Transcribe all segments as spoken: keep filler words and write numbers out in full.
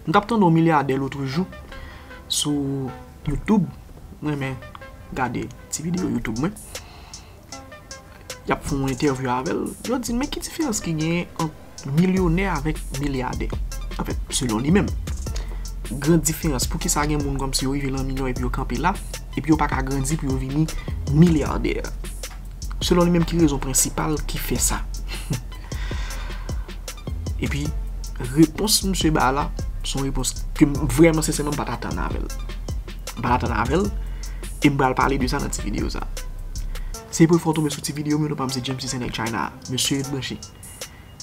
M t ap tande yon milyadè lòt jou sou YouTube. Mwen renmen gade ti videyo YouTube mwen. Y ap fè yon entèvyou avè l. Yo di l, men ki diferans ki genyen ant milyonè avèk milyadè? Anfèt, selon li menm. Gran diferans. Poukisa gen moun kòmsi yo rive nan milyon epi yo kanpe la, epi yo pa ka grandi pou yo vini milyadè? Selon li menm, ki rezon prensipal ki fè sa? Epi, repons misye ba la, se yon repons ke m vrèman, sensèman, m pa t atann avè l. M pa t atann avè l, e m pral pale de sa nan ti videyo sa. Se premye fwa w tonbe sou ti videyo m, non pa m se James, se nèg China, mesye Red Branche.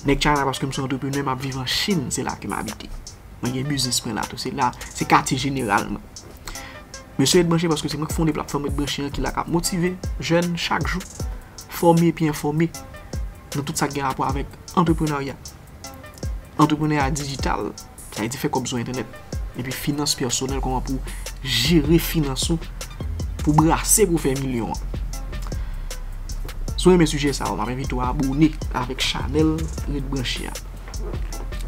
Nèg China paske m se antreprenè, m ap viv an Chin, se la ke m abite. Mwen gen biznis mwen la tou, se la, se katye jeneral mwen. Mesye Red Branche paske se mwen ki fonde platfòm Red Branche an ki la k ap motive jèn chak jou, fòme epi enfòme nan tout sa k gen rapò avèk antreprenarya. Antreprenarya dijital, sa vle di fè kòb sou entènèt. Epi finans pèsonèl, kòman pou jere finans ou, pou brase pou fè milyon an. Si w renmen sijè sa yo, m ap envite w abòne avèk chanèl Red Branche a.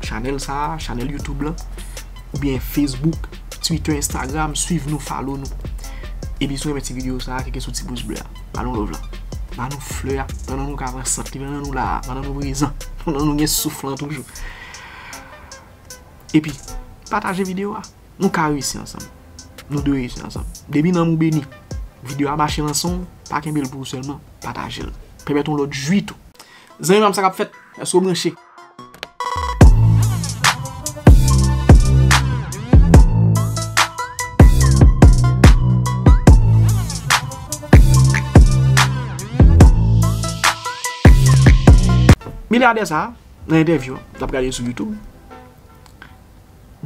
Chanèl sa a, chanèl YouTube lan, oubyen Facebook, Twitter, Instagram, swiv nou, follow nou. Epi si w renmen ti videyo sa a, klike sou ti pous ble a. Ba nou love lan. Ba nou flè a. Pandan nou ka pran sant li, pandan nou la, pandan nou prezan, pandan nou gen souf lan toujou. Epi, pataje videyo a. Nou ka reyisi ansanm. Nou dwe reyisi ansanm. Depi nanm ou beni, videyo a mache nan san w, pa kenbe l pou ou sèlman, pataje l. Pèmèt yon lòt jwi tou. Zanmi pa m, sa k ap fèt? Èske w branche? Milyadè sa a, nan entèvyou an, n ap gade sou YouTube,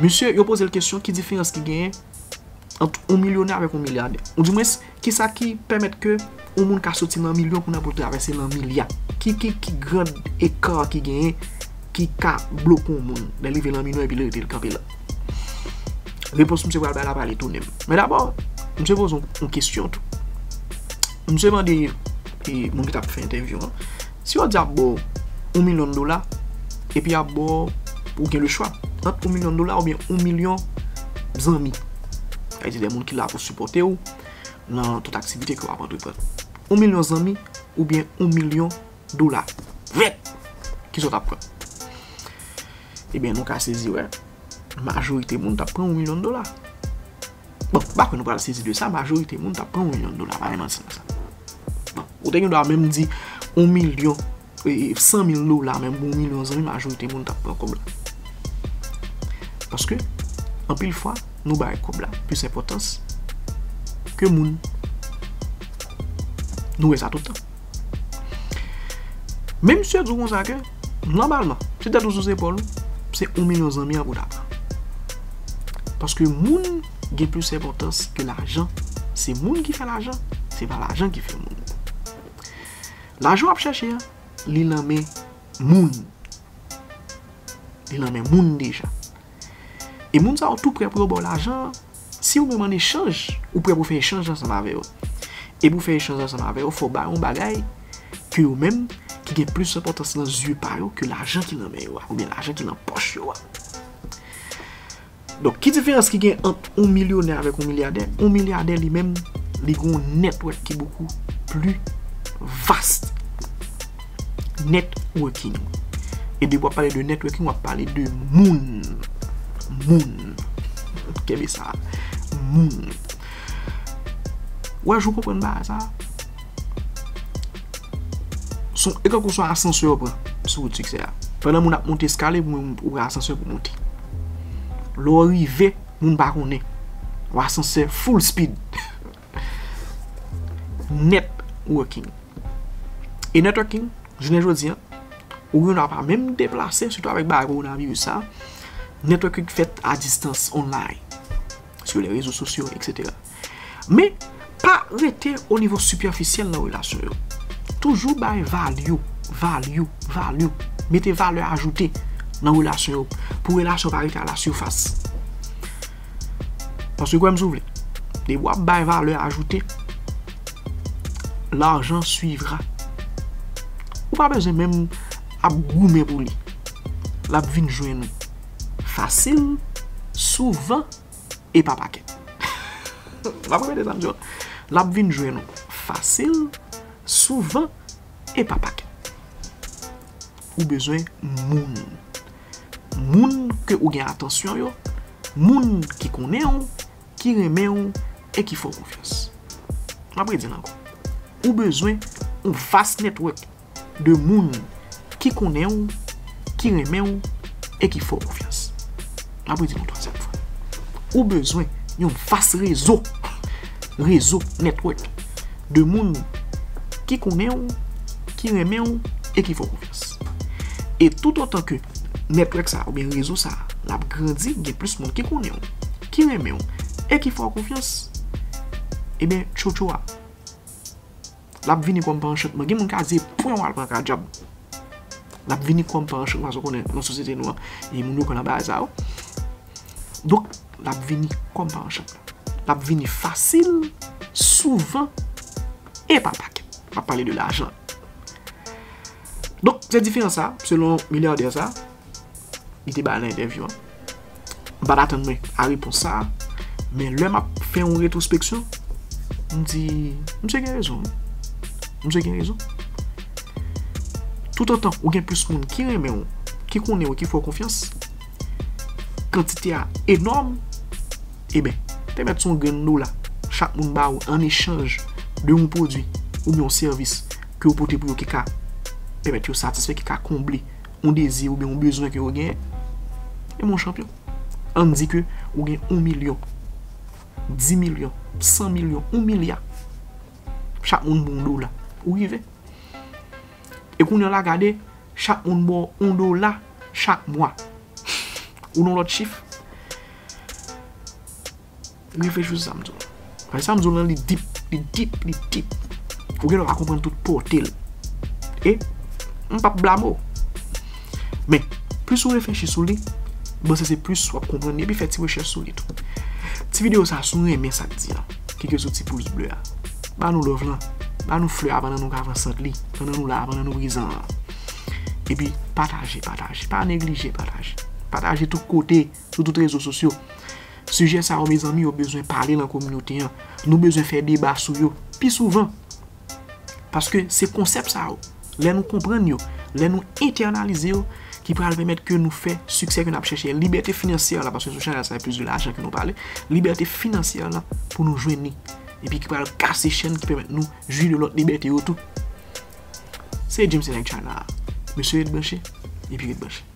misye, yo poze l kesyon, ki diferans ki genyen ant yon milyonè avèk yon milyadè? Ou dimwens, kisa ki pèmèt ke yon moun ka soti nan milyon kounye a pou l travèse nan milya? Ki, ki, ki gran eka ki genyen ki ka bloke yon moun lè l rive nan milyon epi l rete l kanpe la? Repons misye pral bay la pral etone m. Men dabò, misye poze yon, yon kesyon tou. Misye mande, e, moun ki t ap fè entèvyou an, si yo di ap ba w yon milyon dola, epi ap ba w, ou gen le chwa ant yon milyon dola oubyen yon milyon zanmi. Sa vle di de moun ki la pou sipòte w nan tout aktivite ke w ap antreprann. Yon milyon zanmi oubyen yon milyon dola. Vèt! Kisa w t ap pran? Ebyen, nou ka sezi wè, majorite moun t ap pran yon milyon dola. Bon, m pa kwè nou pral sezi de sa, majorite moun t ap pran yon milyon dola, pa gen manti nan sa. Bon, ou te gen dwa menm di yon milyon, e, e, san mil dola, menm pou yon milyon zanmi, majorite moun t ap pran kòb la. Paske, anpil fwa, nou bay kòb la plis enpòtans ke moun. Nou wè sa tout tan. Men misye di w konsa ke, nòmalman, si tèt ou sou zepòl ou, se yon milyon zanmi an pou w ta pran. Paske moun gen plis enpòtans ke lajan. Se moun ki fè lajan, se pa lajan ki fè moun. Lajan w ap chèche an, li nan men moun. Li nan men moun deja. E moun sa yo tou prè pou yo ba w lajan an. Si ou menm an echanj, ou prè pou fè echanj ansanm avè yo. E pou fè echanj ansanm avè yo, fò w ba yo yon bagay ke yo menm ki gen plis enpòtans nan zye pa yo ke lajan ki nan men yo a, oubyen lajan ki nan pòch yo a. Donk, ki diferans ki gen ant yon milyonè avèk yon milyadè? Yon milyadè li menm, li gen yon network ki bokou pli vast. Networking. E depi w ap pale de networking, w ap pale de moun. Moun. Kenbe sa. Moun. Ou wè, jan w konprann bagay sa? Son, e kankou son asansè w pran sou wout siksè a. Pandan moun ap monte eskalye, ou pran asansè pou monte. Lè w rive, moun pa konnen. Ou asansè full speed. Networking. E networking, jounen jodi an, ou gen dwa pa menm deplase, sitou avèk bagay kowonaviris sa. Networking fèt a distans, online, sur les réseaux sociaux, et cetera. Men, pa rete o nivo sipèfisyèl nan relasyon yo. Toujou bay value, value, value. Mete valè ajoute nan relasyon yo, pou relasyon pa rete a la sifas. Paske kwè m si w vle, depi w ap bay valè ajoute, l'argent suivra. Ou pa bezwen menm ap goumen pou li. L ap vin jwenn ou fasil, souvan e pa pakèt. M ap repete sa m di w. L ap vin jwenn ou fasil, souvan e pa pakèt. Ou bezwen moun. Moun ke ou gen atansyon yo, moun ki konnen w, ki renmen w e ki fè w konfyans. M ap redi l ankò. Ou bezwen yon vast network de moun ki konnen w, ki renmen w e ki fè w konfyans. M ap redi l yon twazyèm fwa. Ou bezwen yon vast rezo, rezo, network de moun ki konnen w, ki renmen w e ki fè w konfyans. E toutotan ke network sa a oubyen rezo sa a l ap grandi, gen plis moun ki konnen w, ki renmen w e ki fè w konfyans, ebyen, tchotcho a, l ap vini kòm pa anchantman. Gen moun ka di, pwen w al pran ka djab. L ap vini kòm pa anchantman, paske w konnen nan sosyete nou an, e moun yo kwè nan bagay sa yo. Donk, l ap vini kòm pa anchantman. L ap vini fasil, souvan, e pa pakèt. M ap pale de lajan. Donk, se diferans sa, selon milyadè sa, li te bay nan entèvyou an. M pa t atann mwen a repons sa a, men lè m ap fè yon retwospeksyon, m di, misye gen rezon, wi. Misye gen rezon. Toutotan ou gen plis moun ki renmen w, ki konnen w, ki fè w konfyans, kantite a enòm, ebyen, pèmèt se yon grenn dola chak moun ba ou an echanj de yon pwodui oubyen yon sèvis ke w pote pou yo ki ka pèmèt yo satisfè, ki ka konble yon dezi oubyen yon bezwen ke yo genyen. E mon chanpyon, ann di ke ou gen yon milyon, dis milyon, san milyon, yon milya. Chak moun ba w yon dola. Ou rive. E kounye a la, gade, chak moun ba w yon dola chak mwa. Ou nan lòt chif. Reflechi sou sa m di w. Paske sa m di w lan, li deep, li deep, li deep. Ou gen dwa pa konprann tout pòte l. E m p ap blame w. Men, plis ou reflechi sou li, m panse se plis w ap konprann li. Epi fè ti rechèch sou li tou. Ti videyo sa, si w renmen sa k di an, klike sou ti pous ble a. Ba nou love lan. Ba nou flè a pandan nou ka avanse li. Pandan nou la, pandan nou prezan an. Epi pataje, pataje. Pa neglije pataje. Pataje tout kote, sou tout rezo sosyo. Sijè sa yo, mezanmi, yo bezwen pale lan kominote an. Nou bezwen fè deba sou yo pi souvan. Paske se konsèp sa yo, lè nou konprann yo, lè nou entènalize yo, ki pral pèmèt ke nou fè siksè ke n ap chèche a. Libète finansyè la, paske sou chanèl sa, se plis de lajan ke nou pale. Libète finansyè la pou nou jwenn li. Epi ki pral kase chèn ki pèmèt nou jwi de lòt libète yo tou. Se James Nèg China a. Mesye, ret branche, epi ret branche.